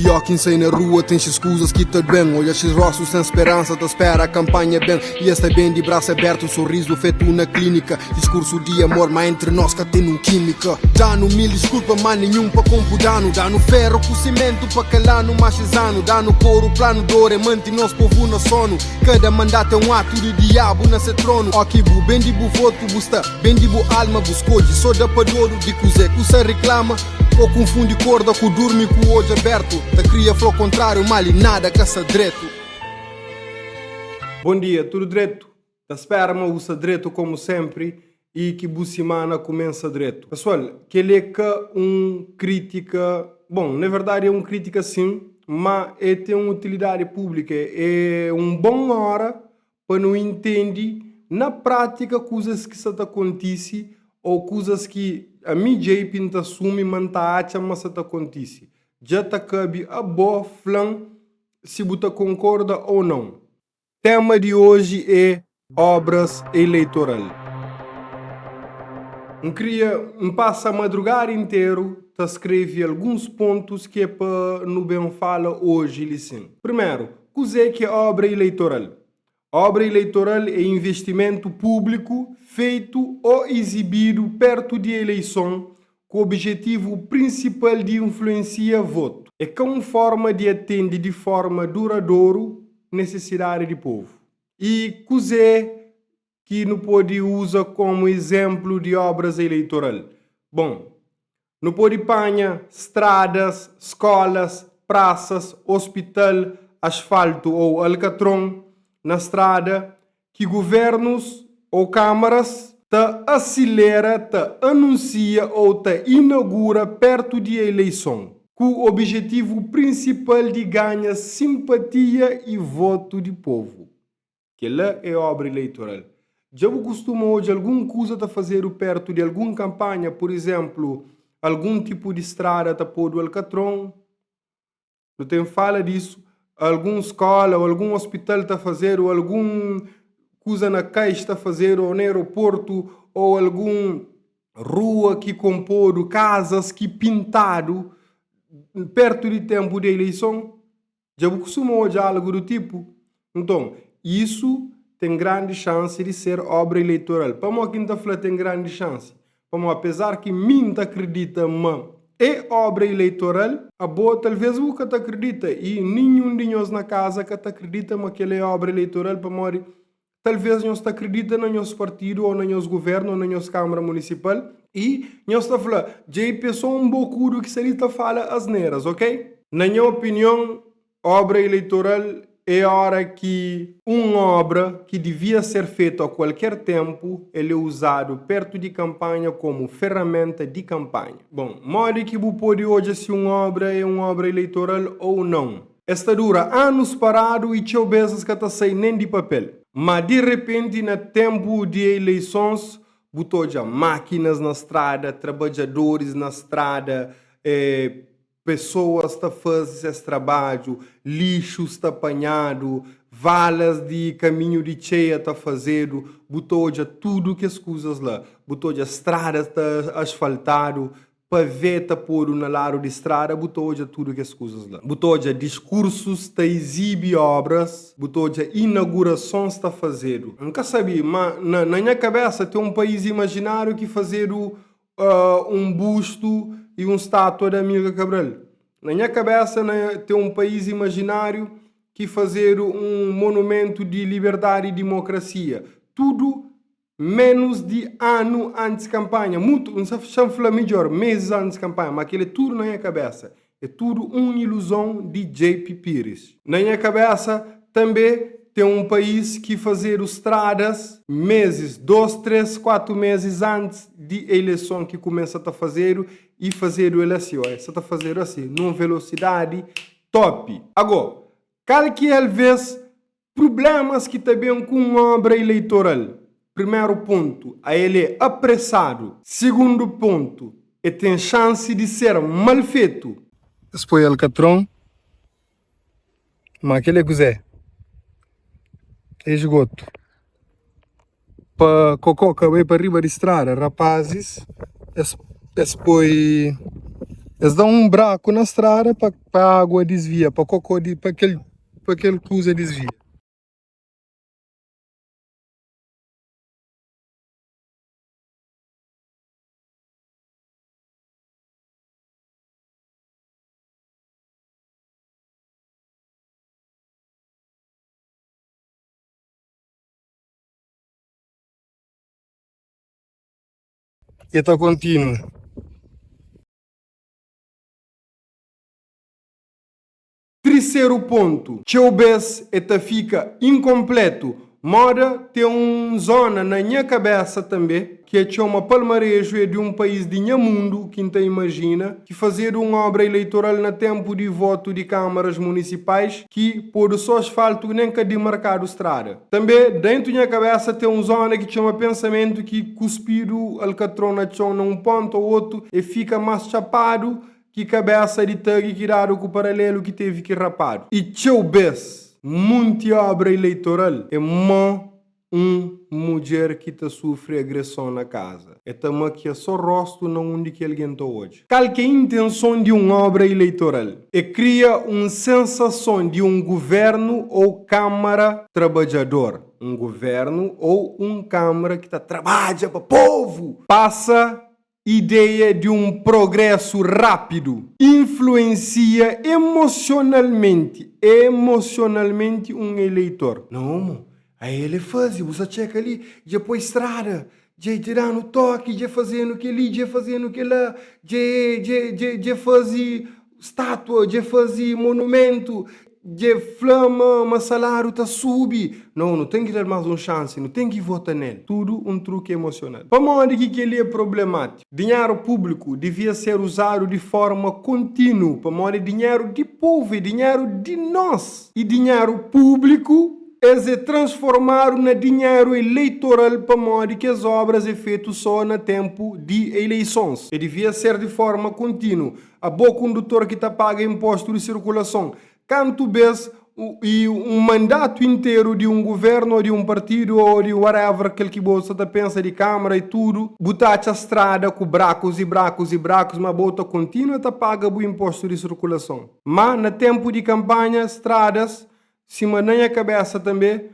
I ó ki N sai na rua ten xis kuzas ki ta duen Odja xis rostu sen speransa ta spera kanpanha ben I es ta ben di brasu abertu sorrizu fetu na klínika Diskursu di amor ma entri nos ka ten un kímika Da-nu mil diskulpa ma ninhun pa konpu danu Da-nu feru ku simentu pa kala-nu ma xis anu Da-nu koru planu dor e manti nos povu na sonu Kada mandatu é un atu di diabu na se tronu Ó ki bu bendi bu votu bu sta bendi bu alma Bu skodje so da pa dodu di kuzê ku sa riklama Ô kunfundi korda ku durmi ku odju abertu Ta kria fla okontráriu ma li nada ka sta dretu. Bom dia, tudu dretu? Ta spera ma bu sta dretu komu sempri i ki bu simana kumensa dretu. Pesoal, kel é ka un kritika, bon, na verdadi é un kritika sin, ma é ten utilidadi públika, é un bon ora pa nu intendi na prátika kuzas ki sa ta kontise ô kuzas ki ami JP N ta asumi ma N ta atxa ma sa ta kontise. Dja ta kabe abo fla-m si bu ta konkorda ô nau. Tema di oji é obras eleitoral. N kria N pasa madrugada interu ta skreve alguns pontus ki é pa nu ben fala oji li sin. Primeru, kuzê ki é obra eleitoral? Obra eleitoral é investimentu públiku feitu ô izibidu pertu di eleison ku obijetivu prinsipal di influensia votu. É ka un forma di atende di forma duradoru nesesidadi di povu. I kuzê ki nu pode uza komu izénplu di obras eleitoral? Bon, nu pode panha stradas, skólas, prasas, ospital, asfaltu ô alkatron na strada ki guvérnus ô kámaras ta asilera, ta anunsia ô ta inagura pértu di eleison, ku obijetivu prinsipal di ganha sinpatia i votu di povu. Kel-la é óbra eleitoral. Dja bu kustuma odja algun kuza ta fazedu pértu di algun kanpanha, pur izénplu, algun tipu di strada ta podu alkatron? Nu ten fala disu, algun skóla ô algun ospital ta fazedu, algun kuza na kais ta fazedu ô na aeroportu ô algun rua ki konpodu, kazas ki pintadu pértu di ténpu di eleison. Dja bu kustuma odja algu du tipu? Nton, isu ten grandi xansi di ser obra eleitoral. Pamodi ki N ta fla ten grandi xansi? Pamodi apezar ki mi N ta kridita ma é obra eleitoral, abo talvês bu ka ta kridita i ninhun di nhos na kaza ka ta kridita ma kel-la é obra eleitoral pamodi Talvês nhos ta kridita na nhos partidu ô na nhos govérnu ô na nhos kánmara munisipal i nhos ta fla, JP é sô un bokudu ki sta li ta fala asneras, ok? Na nha opinion, obra eleitoral é óra ki un obra ki divia ser fetu a kualker ténpu el é uzadu pértu di kanpanha komu ferraménta di kanpanha. Bon, modi ki bu pode odja si un obra é un obra eleitoral ou nau? Es ta dura anus paradu i txeu bês es ka ta sai nen di papel. Má di repenti, na ténpu di eleisons, bu ta odja mákinas na strada, trabadjadoris na strada, pesoas ta faze ses trabadju, lixu sta panhadu, valas di kaminhu di txeia ta fazedu. Bu ta odja tudu kes kuzas la. Bu ta odja stradas ta asfaltadu, Pavê ta podu na ladu di strada, bu ta odja tudu kes kuzas la. Bu ta odja diskursus ta izibi obras, bu ta odja inagurasons ta fazedu. N ka sabe, ma na na nha kabesa ten un país imajináriu ki fazedu un bustu i un státua di Amílcar Cabral. Na nha kabesa na ten un país imajináriu ki fazedu un monumentu di liberdadi i dimokrasia. Tudu Menus di anu antis kanpanha, mutu, N sa xa-m fla midjor, mezis antis kanpanha, ma kel é tudu na nha kabesa, é tudu un iluzon di JP Pires. Na nha kabesa, tanbe, ten un país ki fazedu stradas mezis, dos, tres, kuatu mezis antis di eileson ki kumesa ta fazedu i fazedu el asi, oi, sa ta fazedu asi, nun velosidadi topi. Ago, kal ki é alves Prublémas ki ta ben ku un óbra ileitoral, Primeru pontu, a el é apresadu. Sigundu pontu, e ten xansi di ser mal fetu. Es poi alkatron, ma kel é kuzé? É esgotu. Pa kokó ka bai pa riba di strada, rapazis es es poi. Es da un braku na strada pa pa agua disvia, pa kokó di pa kel pa kel kuza disvia. E ta kontinua. Triseru pontu, txeu bês e ta fika inkonplétu. Móda ten un zóna na nha kabésa tanbê ki e txoma Palmareju é di un país di nha mundu ki N ta imajina ki fazedu un óbra ileitoral na ténpu di votu di kâmaras munisipais ki podu só asfaltu nen ka dimarkadu strada. Tanbê dentu nha kabésa ten un zóna ki txoma pensamentu ki kuspidu alkatron na txon na un pontu ô otu e fika más txapadu ki kabésa di tagi ki dadu ku paralelu ki tevi ki rapadu. I txeu bês, munti óbra ileitoral é mó un mudjer ki ta sufri agreson na kaza. E ta makia sô róstu na undi ki algen ta odja. Kal ki é intenson di un óbra ileitoral? É kria un sensason di un guvérnu ô kámara trabadjador. Un guvérnu ô un kámara ki ta trabadja pa povu. Pasa Ideia di un progrésu rápidu influensia emosionalmenti emosionalmenti un eleitor. Nau, mo, ael e faze, bu sa txeka li, dja poi strada, dja dja da-nu toki, dja faze-nu kel-li, dja faze-nu kel-la, dja dja dja dja faze Státua dja faze monumentu, dja fla ma ma saláriu ta subi. Nau, nu ten ki da-l más un xansi, nu ten ki vota nel. Tudu un truki emosional. Pamodi ki kel-li é problemátiku? Dinheru públiku devia ser uzadu di fórma kontínuu, pamodi dinheru di povu é dinheru di nos. I dinheru públiku es é transformadu na dinheru eleitoral pamodi kes óbras é fetu só na ténpu di eleisons. E devia ser di fórma kontínuu. Abo kundutor ki ta paga inpostu di sirkulason, kantu bes i un mandatu interu di un guvernu o di un partidu o di whatever kel ki bo sa ta pensa di kamara i tudu, bu ta atxa strada ku brakus i brakus i brakus ma bo ta kontinua ta paga bu inpostu di sirkulason. Ma na tenpu di kanpanha stradas Sima na nha kabésa tanbê,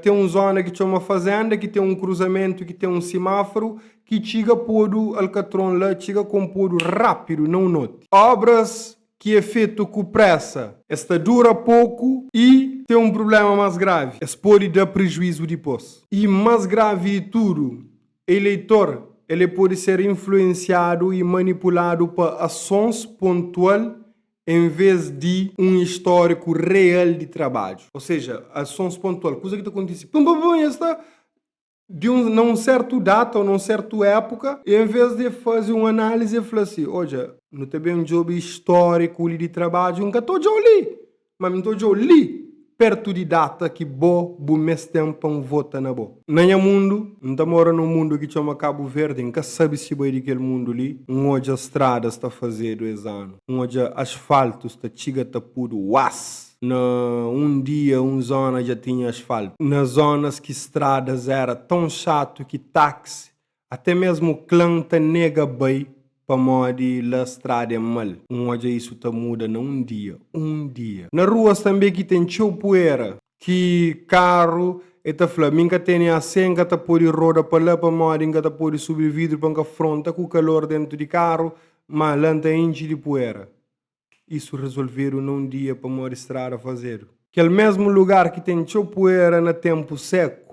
ten un zóna ki txoma Fazenda, ki ten un kruzamentu ki ten un simáforu ki txiga podu alkatron la, txiga konpodu rápidu na un noti. Óbras ki é fetu ku présa, es ta dura poku i ten un prubléma más gravi, es pode da prejuízu dipôs. I más gravi di tudu, eleitor el é pode ser influensiadu i manipuladu pa asons pontual en vês di un istóriku real di trabadju. Ou seja, asons pontual, kuza ki ta kontise pum pum pum, es ta di un na un sertu data ou na un sertu épuka, en vês di faze un análise e fla si, odja, nu ta ben djobe istóriku li di trabadju, N ka ta odja-u li, ma mi N ta odja-u li pertu di data ki bo bu meste-m pa N vota na bo. Na nha mundu, N ta mora na un mundu ki txoma Kabu Verdi, N ka sabe si bai di kel mundu li, N odja stradas ta fazedu es anu. N odja asfaltus ta txiga ta pudu uás! Na un dia un zóna dja tinha asfaltu. Na zónas ki stradas éra tãu xatu ki táksi, até mésmu klan ta nega bai pamodi la strada é mal. N odja isu ta muda na un dia, un dia. Na ruas tanbê ki ten txeu puera, ki karu e ta fla, mi N ka tene AC, N ka ta pode roda pa la pamodi N ka ta pode subi vidru pa N ka fronta ku kalor déntu di karu. Má la N ta intxi di puera. Isu rezolvedu na un dia pamodi strada fazedu. Kel mésmu lugar ki ten txeu puera na ténpu séku,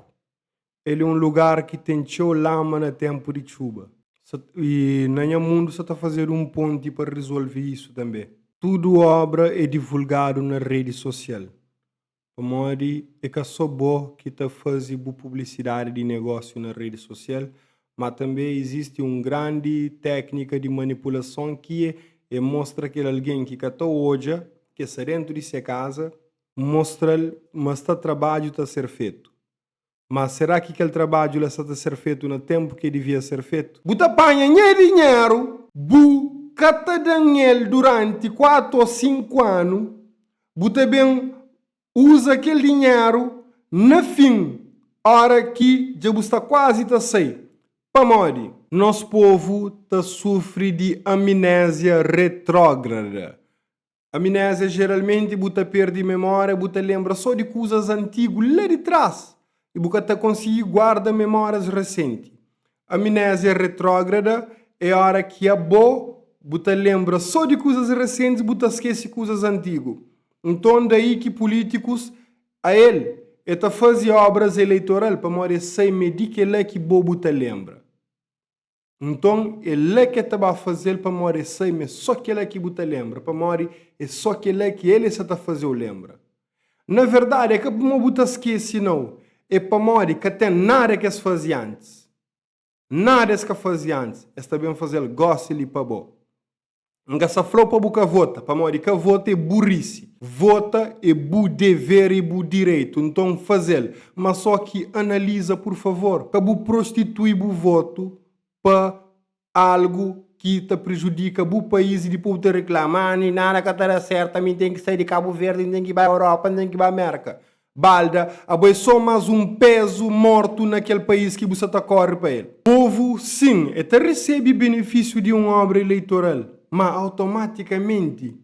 el é un lugar ki ten txeu lama na ténpu di txuba. I na nha mundu sa ta fazedu un ponti pa rezolve isu tanbê. Tudu óbra é divulgadu na redi sosial. Pamodi é ka sô bo ki ta faze bu publisidadi di negósiu na redi sosial, má tanbê izisti un grandi téknika di manipulason ki é mostra kel algen ki ka ta odja, ki sta déntu di se kaza, mostra-l ma sta trabadju ta ser fetu. Má será ki kel trabadju la sta ta ser fetu na ténpu ki el devia ser fetu? Bu ta panha nha dinheru, bu ka ta da-m el duránti kuatu ô sinku anu, bu ta ben uza kel dinheru na fin, óra ki dja bu sta kuazi ta sai. Pamodi? Nos povu ta sufri di aminézia retrógrada. Aminézia jeralmenti bu ta perde memória, bu ta lenbra sô di kuzas antigu la di tras i bu ka ta konsigi guarda memórias resenti. Aminézia retrógrada é óra ki abo bu ta lenbra sô di kuzas resentis bu ta skese kuzas antigu. Nton daí ki pulítikus ael e ta faze obras eleitoral pamodi es sai me di kela ki bo bu ta lenbra. Nton é la ki e ta ba faze-l pamodi e sai ma é sô kela ki bu ta lenbra pamodi é sô kela ki el e sa ta faze-u lenbra. Na verdadi é ka pamodi bu ta skese nau, é pamodi ka ten nada ki es faze antis. Nada es ka faze antis, es ta ben faze-l gósi li pa bo. N ka sa fla-u pa bu ka vota, pamodi ka vota é burisi. Vota é bu dever i bu direitu, nton faze-l. Ma só ki analiza pur favor, ka bu prostitui bu votu pa algu ki ta prejudika bu país i dipôs bu ta riklama, ah, nada ka ta da sértu, ami N ten ki sai di Kabu Verdi, N ten ki bai Europa, N ten ki bai Mérka. Balda, abo é só más un pézu mortu na kel país ki bu sa ta kóre pa el. Povu, sin, e ta resebe benefísiu di un óbra eleitoral, má automatikamenti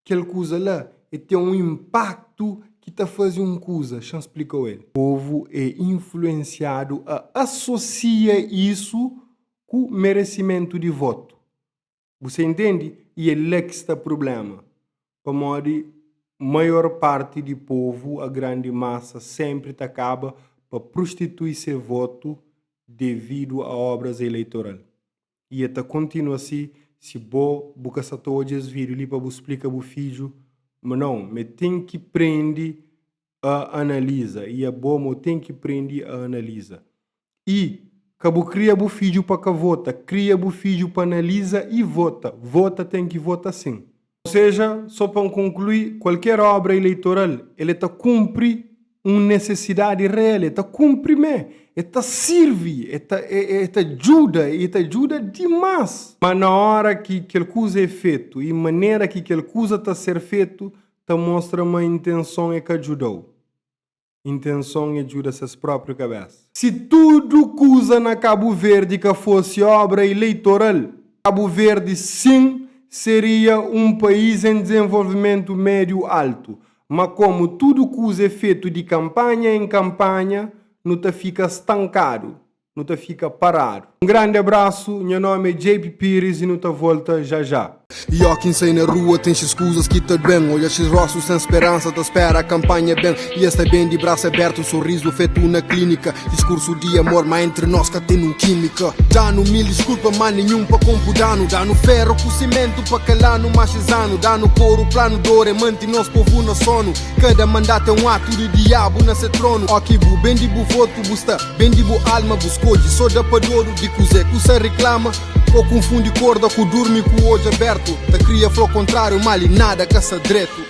kel kuza la e ten un inpaktu ki ta faze un kuza, xa-m splika-u el. Povu é influensiadu a asosia isu ku meresimentu di votu. Bu sa intende? I é la ki sta prubléma. Pamodi maior parti di povu, a grandi masa, sénpri ta kaba pa prostitui se votu devidu a obras eleitoral. I e ta kontinua si, si bo bu ka sa ta odja es vídiu li pa bu splika bu fidju ma nau, ma e ten ki prende a analiza i abo mo ten ki prende a analiza. I ka bu kria bu fidju pa ka vota, kria bu fidju pa analiza i vota. Vota ten ki vota sin. Ou seja, so pa N konklui, kualker obra eleitoral el e ta kunpri un nesesidadi real, e ta kunpri me, e ta sirvi, e ta e ta djuda, e ta djuda dimas. Ma na ora ki kel kuza e fetu i manera ki kel kuza ta ser fetu ta mostra ma intenson é ka djuda-u. Intenson é djuda ses própriu kabésa. Si tudu kuza na Kabu Verdi ka fosi obra ileitoral, Kabu Verdi sin seria un país en dizenvolvimentu médiu altu. Ma komu tudu kuza é fetu di kanpanha en kanpanha, nu ta fika stankadu. Nu ta fika paradu. Un grandi abrasu, nha nomi é JP Pires i nu ta volta já já. I ó ki N sai na rua ten xis kuzas ki ta duen Odja xis rostus sen speransa ta spera kanpanha ben I es ta ben di brasu abertu sorrizu fetu na klinika Diskursu di amor ma entri nos ka ten un kimika Da-nu mil diskulpa ma ninhun pa konpu danu Da-nu feru ku simentu pa kala-nu ma xis anu Da-nu koru planu dor e manti nos povu na sonu Kada mandatu é un atu di diabu na se tronu Ó ki bu ben di bu votu bu sta Ben di bu alma bu skodje so da pa dodu Di kuze ku sa riklama O kunfundi korda ku durmi ku odju abertu Ta kria fla o kontrariu ma li nada ka sa dretu.